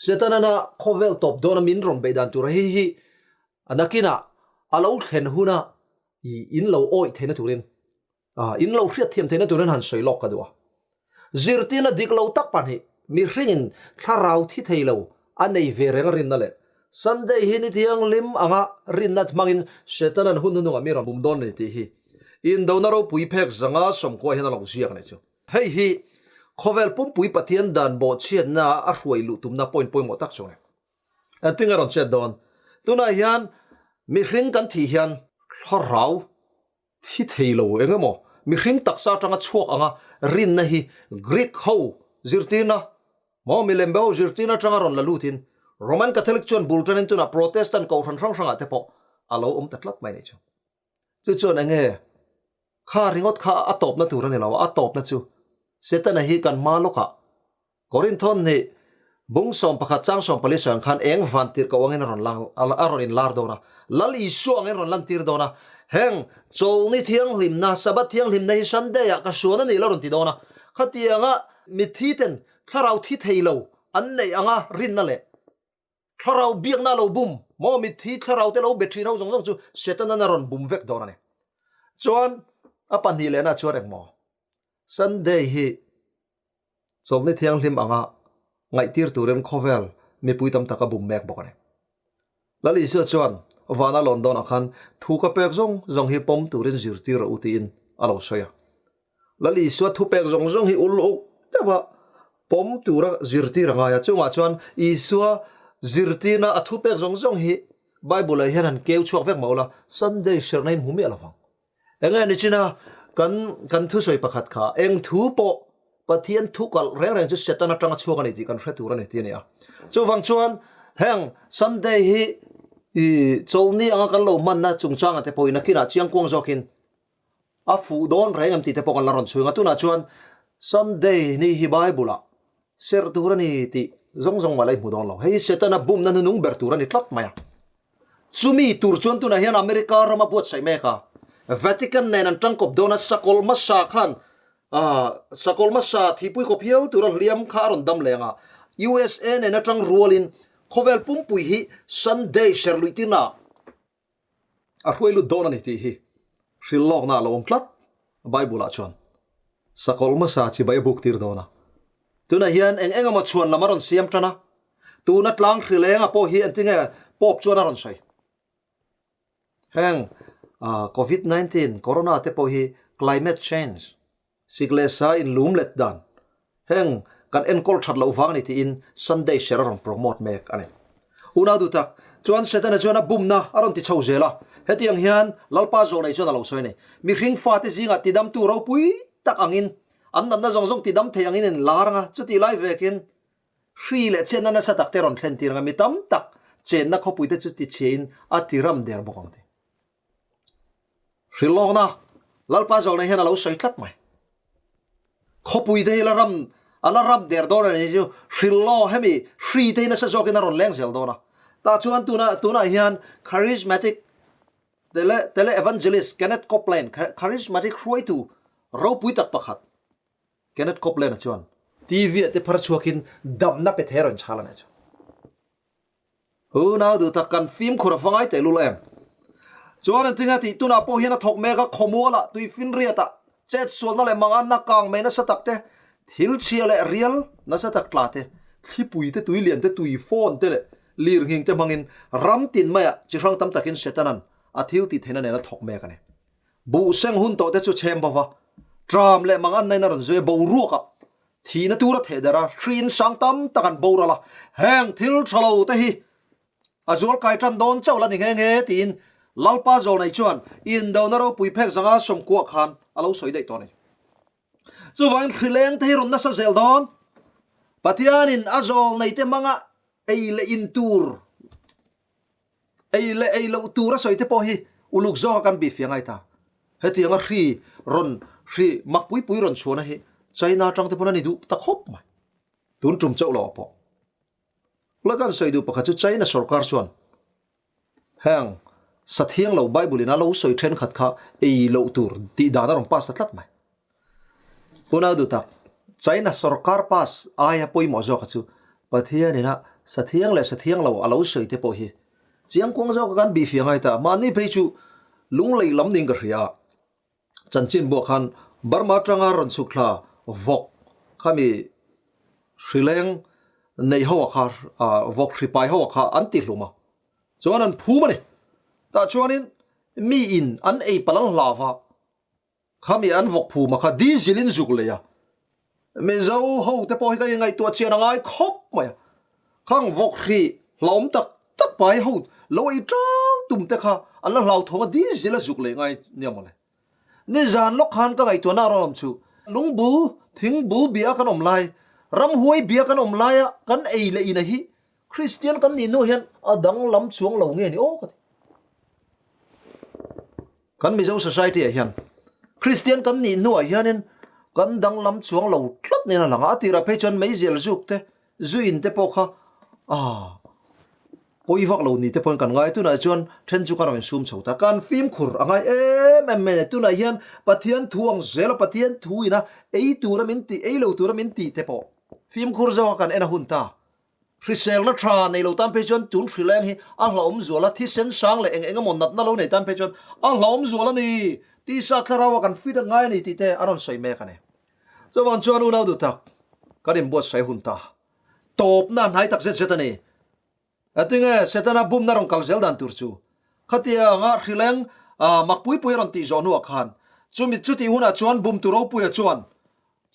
Setana'n a khawvel tawp dawna min rawn bei dan tur hei hi a nakinah a lo thlen huna i in lo awih theihna turin in lo hriat thiam theihna turin han sawi lawk ka duh a. Zirtirna dik lo tak pahnih mihringin thlarau thi thei lo a nei ve reng a rinna leh Sunday hi ni thianghlim anga rinna hmangin Setanan hun hnuhnungah mi rawn bum dawn a ni tih hi indona ropui phek zanga sawmkua hian a lo ziak a nih chu. Hei hi khawvel pumpui Pathian dan bawhchhiatna a hruai luh tumna point pawimawh tak chu a ni. Engtin a rawn chet dawn? Tunah hian mihring kan thih hian thlarau thi thei lo eng emaw mihring taksa atanga chhuak anga rinna hi Greek ho zirtirna maw milembe ho zirtirna atanga rawn la lutin Roman Catholic chuan bul tanin tunah Protestant kohhran hrang hrangah te pawh a lo awm ta tlat mai a nih chu. Chu chuan eng nge kha ringawt kha a tawpna tur a ni lo a, a tawpna chu Setana hi kan hma lawkah Korinthon nih bung 11 chang 14 sawi ang khan eng van tirh koh angin a rawn lang a rawn inlar dawn a, Lal Isua angin rawn lantir dawn a, heng Chawlhni thianghlimna, Sabbath thianghlimna hi Sunday ah ka suan a ni la rawn ti dawn a, khatianga mitthi ten thlarau thi thei lo an neih anga rinna leh thlarau biakna a lo bum maw mitthi thlarau te lo be thin ho zawng zawng chu Setanan a rawn bum vek dawn a ni. Chuan a pahnih lehna chuan engmaw Sunday hi Chawlhni thianghlim anga ngaihtir turin khawvel mipui tam tak a bum mek bawk a ni. Lal Isua chuan vana lawn dawnah khan thu ka pek zawng zawng hi pawm turin zirtir rawh u tiin a lo sawi a. Lal Isua thu pek zawng zawng hi uluk deuha pawm tura zirtir a ngai a. Chungah chuan Isua zirtirna a thu pek zawng zawng hi Bible-ah hian han keu chhuak vek mah ula, Sunday serhna in hmu miah lo vang. Enge ni china kan kan thusawi pakhat kha eng thu pawh Pathian thu kalh reng reng chu Satan atanga chhuak a ni tih kan hre tur a ni tih a ni a. Chuvang chuan heng Sunday hi i chawlhni anga kan lo hmanna chungchanga te pawhin nakinah chiangkuang zawkin a fuh dawn reng em tih te pawh kan la rawn chhuing a. Tunah chuan Sunday ni hi Bible ah serh tur a ni tih zawng zawng mah la i hmu dawn lo. Hei hi Setana bumna hnunung ber tur a ni tlat mai a. Chumi tur chuan tunah hian America ram a buatsaih mek a, Vatican nen an tangkawp dawn a, Sakawlh hmasa khan Sakawlh hmasa thihpui kawp hial tura hliam kha a rawn dam leng a, USA nen atang rualin khawvel pumpui hi Sunday ser luih tirna a hruai lut dawn a ni tih hi hrilh lawkna a lo awm tlat Bible ah chuan. Sakawlh hmasa chibai a buk tir dawn a, tunah hian eng eng emaw chhuan lam a rawn siam tan a, Tuna tlang hrilenga pawh hi engtinge Pope chuan a rawn sawi? Heng Covid 19, Corona te pawh hi climate change, sik leh sa inlum let dan, heng kan enkawl that loh vang a ni tiin Sunday ser a rawn promote mek a ni. Unau duh tak chuan Setana chuan a bumna a rawn ti chho zel a, hetiang hian Lalpa zawh nei chuan a lo sawi a ni. Mihring fate zingah tidamtu ropui tak angin an natna zawng zawng tidam thei angin inlar anga chutih lai vekin Hri leh chenna nasa tak te rawn thlen tir ang a, mi tam tak chenna khawpui te chu tichhiain a ti ram der bawk ang ti. Hrilhlawkna. Lalpa zawlna hian a lo sawi tlat mai. Khawpui te hi la ram a la ram der dawn a ni chu hrilh hemi hri te hi nasa zawkin a rawn leng zel dawn a. Tah chuan tuna tunah hian charismatic tele tele evangelist Kenneth Copeland charismatic hruaitu ropui tak pakhat Kenneth Copeland-a chuan TV ah te phar chhuakin damna pe thei a rawn chhal a nih chu. Unau duh tak kan fimkhur a va ngai tehlul em? Chuan an tinge tih tunah pawh hian a thawk mek a, khawmualah tuifinriatah chetsualna leh manganna kang mai nasa tak te, thil chhia leh rial nasa tak tla te, thlipui te, tuilian te, tui fawn te leh lirnghing te hmangin ram tin maiah chi hrang tam takin Setanan a thil tih theihna nen a thawk mek a ni. Buh seng hun tawh te chu chhem bova, tram leh manganna in a rawn zui a, boruakah Thihna tura theh der a, hriin sang tam tak an boral a, heng thil tha lo te hi a zual kai tan dawn chauh la ni nghe nghe tiin Lalpa Zawlnei chuan indona ropui phek zanga sawmkuah khan a lo sawi daih tawh a ni. Chuvangin hrileng te hi rawn nasa zel dawn. Pathianin a zawlneite hmanga ei leh in tur Ei leh ei loh tur a sawi te pawh hi uluk zawka kan bih fiah ngai ta. Hetianga hri rawn hri mak pui pui rawn chhuahna hi China atang te pawn a ni duh ta khawp mai. Tun tum chauh loh ah pawh. La kan sawi duh pakhat chu China sorkar chuan heng sathiang lo Bible in a lo sawi thenkhat kha ei loh tur tih dan a rawn pass ta tlat mai. Unau duh tak, China sorkar pass aia pawimawh zawka chu Pathian ina sathiang leh sathiang lo a lo sawi te pawh hi chiangkuang zawka kan bih fiah ngai ta. Mahni phei chu lunglei lam niin ka hria a, chanchin buah khan Burma atanga rawn chhuk thla vawk khami hrileng nei ho ah kha vawk hri pai ho ah kha an ti hlum a, chuan an phum a ni. Tah chuanin mi in an ei palh an hlau va. Khami an vawk phuma kha diesel in zuk lei a, Mizo ho te pawh hi ka inngaihtuah chian a ngai khawp mai a, khang vawk hri hlauhawm tak tak pai ho lo ei ṭal tum te kha an la hlauthawng a diesel a zuk lei ngai nia mawle. Nizan lawk khan ka ngaihtuahna a rawn awm chu lungbul thingbul bia kan awm lai, ramhuai bia kan awm laia kan ei leh ina hi Kristian kan nih hnu hian a danglam chuang lo nge ni aw ka ti. Kan Mizo society ah hian Kristian kan nih hnuah hianin kan danglam chuang lo tlat niin a lang a, a tirah phei chuan meizial zuk te, zu in te pawh kha ah pawi vak lo ni te pawhin kan ngai a, tunah chuan then chu kan rawn insum chho ta, kan fimkhur a ngai em em mai a ni, tunah hian Pathian thu ang zel a, Pathian thu ina ei tura min tih, ei lo tura min tih te pawh fimkhur zawka kan en a hun ta. Hriselna tha nei lo tan phei chuan tun hrileng hi a hlauhawm zual a, thisen sang leh eng eng emaw natna lo nei tan phei chuan a hlauhawm zual a ni, tisa thlarau a kan fit a ngai a ni tih te a rawn sawi mek a ni. Chuvang chuan unau duh tak, kan inbuatsaih hun ta tawpna hnai tak zet zet a ni. Tinge Setana bumna rawn kal zel dan tur chu khatianga hrileng mak pui pui a rawn tih zawh hnuah khan chumi chutih hunah chuan bumtu ropuia chuan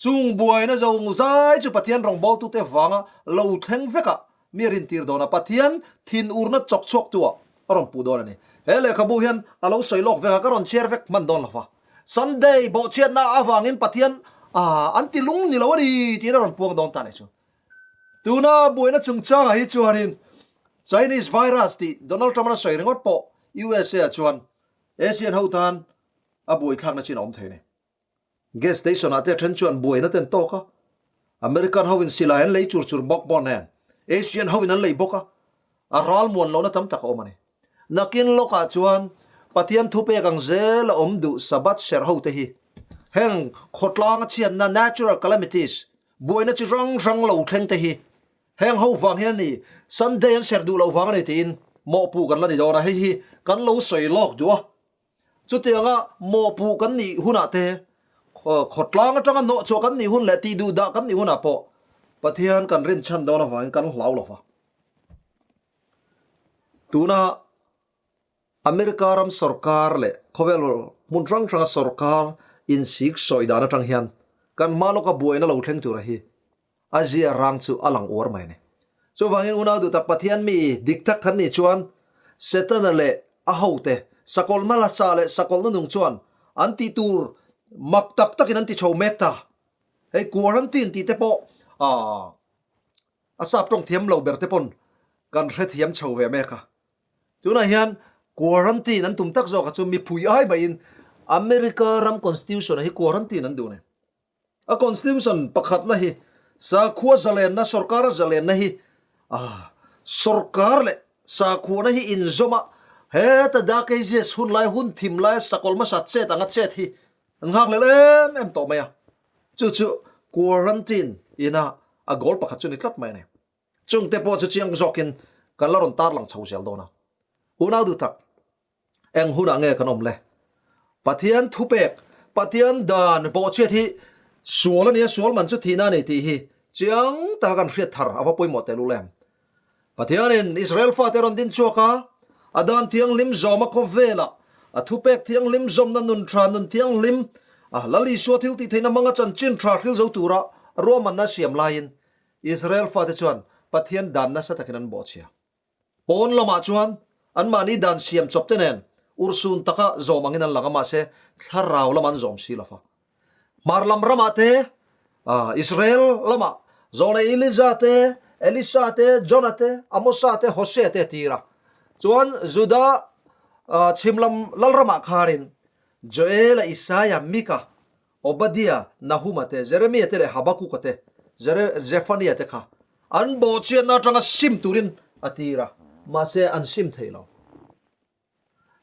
Chung buaina zo zai chu Pathian rawngbawltute vanga lo thleng vekah mi a rintir dawn a, Pathian thinurna chawk chhuaktuah a rawn puh dawn a ni. He lehkhabu hian a lo sawi lawk vek a, ka rawn chhiar vek hman dawn lo va. Sunday bawhchhiatna avangin Pathian an ti lung ni lo a ni tiin a rawn puang dawn ta a nih chu. Tuna buaina chungchangah hi chuanin Chinese virus tih Donald Trump-an a sawi ringawt pawh USA-ah chuan Asian ho tan a buaithlakna chin a awm thei a ni. Gas station ah te then chuan buaina te an tawk a, American ho in silai an lei chur chur bawk bawk nen, Asian ho in an lei bawk a, a ral muan lohna tam tak a awm a ni. Nakin lawk ah chuan Pathian thupek ang zel a awm duh Sabbath serh ho te hi heng khawtlang a chhiatna natural calamities buaina chi hrang hrang lo thleng te hi heng ho vang hian a ni, Sunday an serh duh loh vang a ni tiin mawhpuh kan la ni dawn a, hei hi kan lo sawi lawk duh a. Chutianga mawhpuh kan nih hunah te, khawtlang atanga hnawhchhuah kan nih hun leh tihduhdah kan nih hunah pawh Pathian kan rinchhan dawn avangin kan hlau lo va. Tuna America ram sorkar leh khawvel hmun hrang hranga sorkar insik sawi dan atang hian kan hma lawka buaina lo thleng tura hi A zia rang chu a lang uar mai a ni. Chuvangin unau duh tak Pathian mi dik tak kan nih chuan Setana leh a hote sakawlh hmalasa leh sakawlh nunung chuan an tih tur mak tak takin an ti chho mek ta. Hei quarantine tih te pawh a sap tawng thiam lo ber te pawn kan hrethiam chho ve mek a. Tunah hian quarantine an tum tak zawk a chu mipui ai maiin America ram Constitution a hi quarantine an duh a ni. A Constitution pakhatna hi sakhua zalenna, sorkara zalenna hi sorkar leh sakhuana hi inzawm a, heta Dark Ages hun lai, hun thim laia sakawlh hmasa chet anga chet hi an nghakhlel em em tawh mai a. Chu chu quarantine ina a goal pakhat chu ni tlat mai a ni. Chungte pawh chu chiang zawkin kan la rawn tarlang chho zel dawn a. Unau duh tak. Eng hunah nge kan awm le? Pathian thupek, Pathian dan bawhchhiat hi sual a nia, sual man chu thihna a ni tih hi chiang taka kan hriat thar a va pawimawh tehlul em? Pathianin Israel fate a rawn din chhuak a, a dan thianghlim zawma khawvelah a thupek thianghlim zawmna nun tha, nun thianghlim, a Lal Isua thil tih theihna hmanga chanchin tha hril zo tura ruahmanna a siam laiin Israel fate chuan Pathian dan nasa takin an bawhchhia. Pawn lamah chuan anmahni dan siam chawp te nen urhsun taka zawm angin an lang a, mahse thlarau lamah an zawm si lo va. Hmar lam ramah te, Israel lamah zawlnei Elija te, Elisa te, Jona te, Amosa te, Hosea te a tir a. Chuan Juda chhim lam lalramah kharin Joela, Isaia, Mika, Obadia, Nahuma te, Jeremia te leh Habakuka te, Zephania te kha an bawhchiatna atanga sim turin a tir a, mahse an sim thei lo.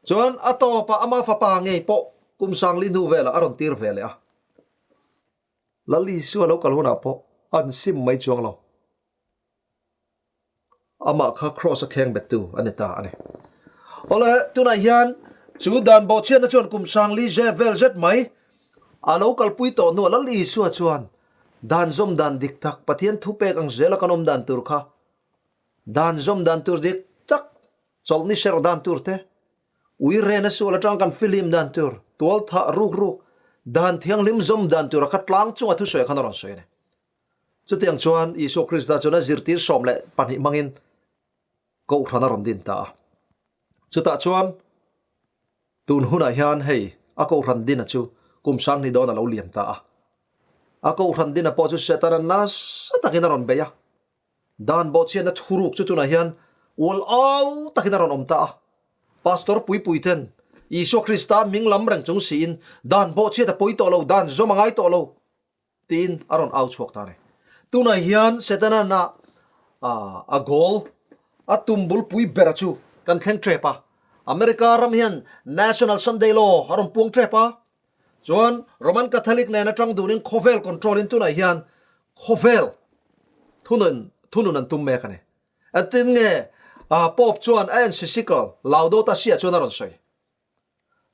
Chuan a tawpah ama fapa ngei pawh kum sangli hnu velah a rawn tir ve leh a. Lal Isua lo kal hunah pawh an sim mai chuang lo. Amah kha Kraws a kheng bettu a ni ta a ni. Awle, tunah hian chu dan bawhchhiatna chuan kum sangli zet vel zet mai a lo kalpui tawh hnuah Lal Isua chuan dan zawm dan dik tak, Pathian thupek ang zela kan awm dan tur kha dan zawm dan tur dik tak, chawlhni serh dan tur te, ui rena sual atang kan fihlim dan tur, tualthah ruk ruk, dan thianghlim zawm dan tura kha tlang chunga thusawi khan a rawn sawi a ni. Chutiang chuan Isua Krista chuan a zirtir 12 hmangin Kohhran a rawn din ta a. Chutah chuan tun hunah hian hei a Kohhran dina chu kum 2000 dawn a lo liam ta a. A Kohhran dina pawh chu Setana nasa takin a rawn bei a. Dan bawhchhiatna thuruk chu tunah hian ual au takin a rawn awm ta a. Pastor puipui ten Isua Krista hming lam reng chung siin dan bawhchhiat a pawi tawh lo, dan zawm a ngai tawh lo. Tiin a rawn au chhuak ta a ni. Tunah hian Setana'n a a goal, a tum bulpui bera chu kan thleng tep a. America ram hian National Sunday Law a rawn puang tep a. Chuan Roman Catholic nen atang dunin khawvel control in tunah hian khawvel thunun thunun an tum mek a ni. Engtin nge Pope chuan a encyclical Laudato Si ah chuan a rawn sawi?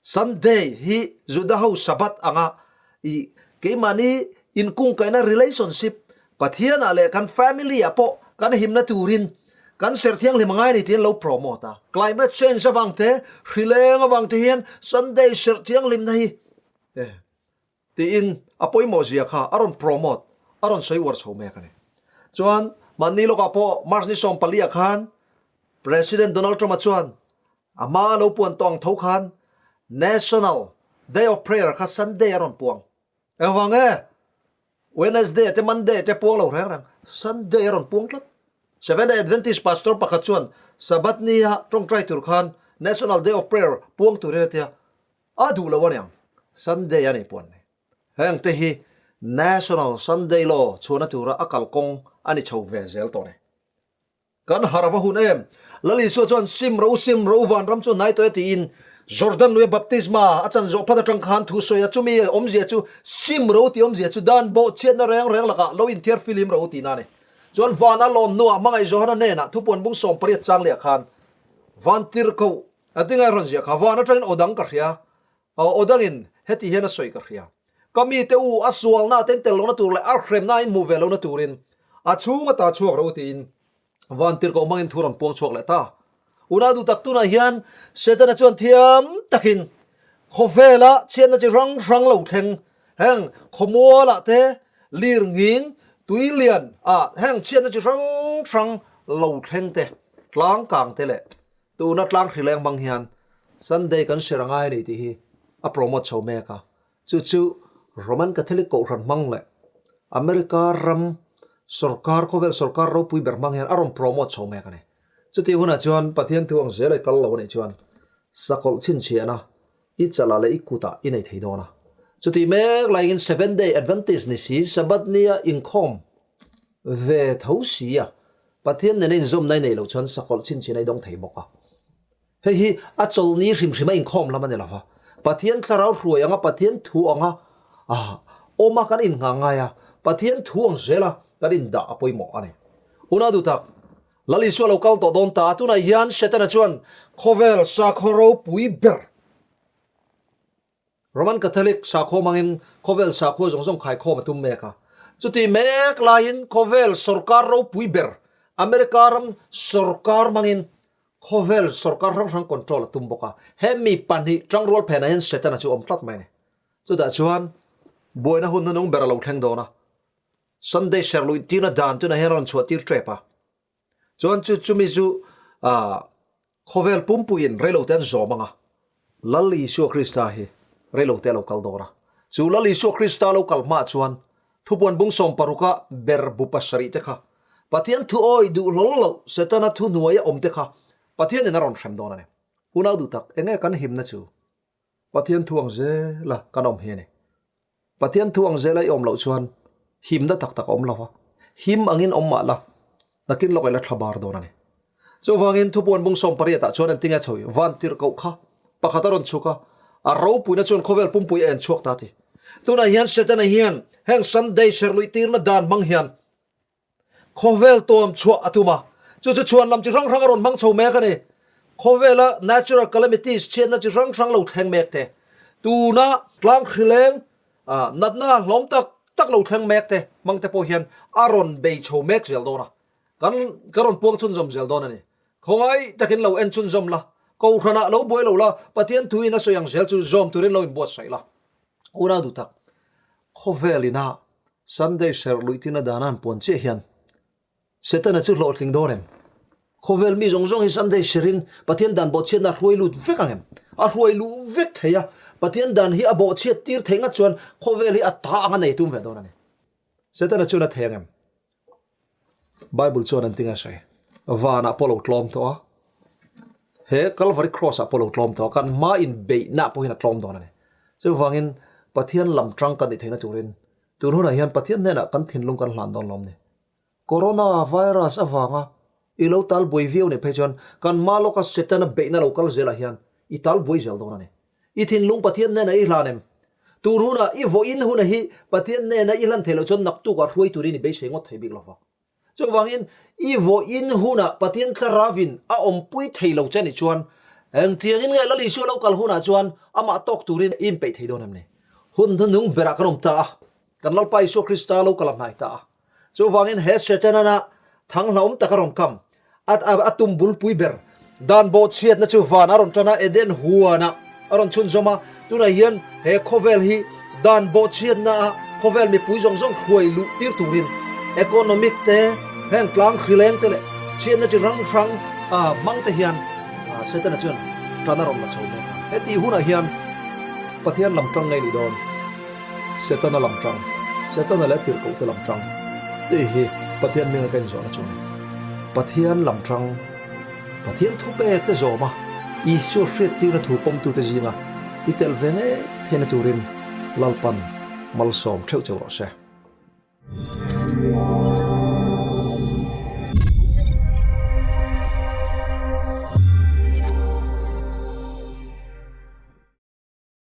Sunday hi Juda ho Sabbath anga i keimahni inkungkaihna relationship Pathian ah leh kan family ah pawh kan himna turin kan serh thianghlim a ngai a ni tiin lo promote a. Climate change avang te, hrileng avang te hian Sunday serh thianghlimna hi Tiin a pawimawh zia kha a rawn promote, a rawn sawi uar chho mek a ni. Chuan mahni lawkah pawh March ni 14 ah khan President Donald Trump-a chuan a hma a lo puan tawh ang tho khan National Day of Prayer kha Sunday a rawn puang. Engvang nge? Wednesday te Monday te puang lo reng reng, Sunday a rawn puang tlat. Seventh Day Adventist pastor pakhat chuan Sabbath nia tawngtai tur khan National Day of Prayer puang turin a ti a, A duh lo aniang Sunday a nih puan ni. Heng te hi National Sunday Law chhuahna tura a kalkawng a ni chho ve zel tawh ni. Kan harh ava hun em? Lal Isua chuan sim ro sim ro vanram chu hnai tawh e tiin Jordan luia baptisma a chan zawh phat atang khan thu sawi a, chumi awmzia chu sim ro tih awmzia chu dan bawhchhiatna reng reng lakah lo inthiar filim ro tihna a ni. Chuan van a lawn hnuah hmangaih Johana hnenah thupuan bung 18 chang leh khan van tirhkoh A tingai rawn ziah kha van atangin aw dang ka hria, aw dangin heti hian a sawi ka hria. Ka mite u, a sualna a ten tel lohna tur leh a hremna a inhmuh ve lohna turin a chhung ata chhuak rawh u tiin van tirhkoh hmangin thu rawn puang chhuak leh ta. Unau duh tak tunah hian Setana chuan thiam takin khawvela chhiatna chi hrang hrang lo thleng heng khawmualah te, lir nghing, tui lian ah heng chhiatna chi hrang hrang lo thleng te, tlang kang te leh Tuna tlang hrileng hmang hian Sunday kan hre angai a ni tih hi a promote chho mek a, chu chu Roman Catholic Kohhran hmang leh America ram sorkar, khawvel sorkar ropui ber hmang hian a rawn promote chho mek a ni. Chutih hunah chuan Pathian thu ang zel a kal lo a nih chuan sakawlh chhinchhiahna. I chalah leh i kutah i nei thei dawn a. Chutih mek laiin Seventh Day Adventist ni si Sabbath nia inkhawm ve tho si a, Pathian nena inzawmna i neih loh chuan sakawlh chhinchhin a i dawng thei bawk a. Hei hi a chawlhni hrim hrim a inkhawm lam a ni lo va, Pathian thlarau hruai anga Pathian thu anga awma kan innghah ngai a, Pathian thu ang zela kan indah a pawimawh a ni. Unau duh tak, Lal Isua lo kal tawh dawn ta a, tunah hian Setana chuan khawvel sakhaw ropui ber, Roman Catholic sakhaw hmangin khawvel sakhua zawng zawng khaikhawm a tum mek a. Chutih mek laiin khawvel sawrkar ropui ber, America ram sawrkar hmangin khawvel sawrkar hrang hrang control a tum bawk a. He mi pahnih tangrual phenah hian Setana chu a awm tlat mai a ni. Chutah chuan buaina hun hnunung ber a lo thleng dawn a. Sunday ser luih tirna dan tunah hian a rawn chhuah tir tep a. Chuan chu chumi chu ah khawvel pumpuiin reilote an zawm ang a, Lal Isua Krista hi reilote a lo kal dawn a. Chu Lal Isua Krista lo kal hmaah chuan thupuan bung 16 a ber bu pasarih te kha Pathian thu awi duh hlawl loh Setana thu hnuaia awm te kha Pathianin a rawn hrem dawn a ni. Unau duh tak, enge kan himna chu? Pathian thu ang zela kan awm hi a ni. Pathian thu ang zela i awm loh chuan himna tak tak a awm lo va, him angin awm mah la, nakin lawk ila tha bar dawn a ni. Chuvangin thupuan bung 18 ah chuan engtinge chho i van tirhkoh kha pakhat a rawn chhuk a, a ropuina chuan khawvel pumpui a en chhuak ta a ti. Tunah hian Setana hian heng Sunday serhluih tirna dan hmang hian Khawvel tuam chhuah a tum a, chu chu chhuan lam chi hrang hrang a rawn hmang chho mek a ni. Khawvela natural calamities, chhiatna chi hrang hrang lo thleng mek te, tuna tlang hrileng, natna hlawm tak tak lo thleng mek te hmang te pawh hian a rawn bei chho mek zel dawn a, kan ka rawn puang chhunzawm zel dawn a ni. Khawngaih takin lo en chhunzawm la, Kohhranah lo buai lo la, Pathian thuin a sawi ang zel chu zawm turin lo inbuatsaih la. Unau duh tak, khawvel ina Sunday serh luih tina dana an puan chiah hian Setana chu hlawhtling dawn em? Khawvel mi zawng zawng hi Sunday serhin Pathian dan bawhchhiatna a hruai lut vek ang em? A hruai luh vek thei a, Pathian dan hi a bawhchhiat tir theih ngat chuan khawvel hi a ta ang a nei tum ve dawn a ni. Setana chuan a thei ang em? Bible chuan an tinga sawi, Vanah pawh lo tlawm tawh a, he Calvary Cross ah pawh lo tlawm tawh a, kan hma inbeihna pawhin a tlawm dawn a ni. Chuvangin Pathian lam tang kan nih theihna turin tun hunah hian Pathian hnenah kan thinlung kan hlan dawn lawm ni. Corona virus avanga i lo tal buai viau nih phei chuan kan hma lawka Setana beihna lo kal zelah hian i tal buai zel dawn a ni. I thinlung Pathian hnenah i hlan em? Tun hunah i vawiin huna hi Pathian hnena i hlan theih loh chuan naktukah hruai turin i beisei ngawt thei bik lo va. Chuvangin i vawiin hunah Pathian thlarauin a awmpui thei lo che nih chuan engtiangin nge Lal Isua lo kal hunah chuan amah tawk turin i inpeih thei dawn em ni? Hun hnuhnung berah kan awm ta a, kan Lalpa Isua Krista lo kal a hnai ta a. Chuvangin he Setana thang hlauhawm tak a rawn kam, a a tum bulpui ber dan bawhchhiatna chu van a rawn tan a, Eden huanah a rawn chhunzawm a, tunah hian he khawvel hi dan bawhchhiatna a khawvel mipui zawng zawng hruai luh tir turin economic te, heng tlang hrileng te leh chhiatna chi hrang hrang hmang te hian Setana chuan tan a rawn la chho mek a. Hetih hunah hian Pathian lam tang ngei ni dawn. Setana lam tang, Setana leh tirhkohte lam tang tih hi Pathian hminga ka inzawhna chu a ni. Pathian lam tang, Pathian thupek te zawma Isua hriattirna thu pawmtute zinga i tel ve ngei theihna turin Lalpan malsawm theuh cheu rawh se.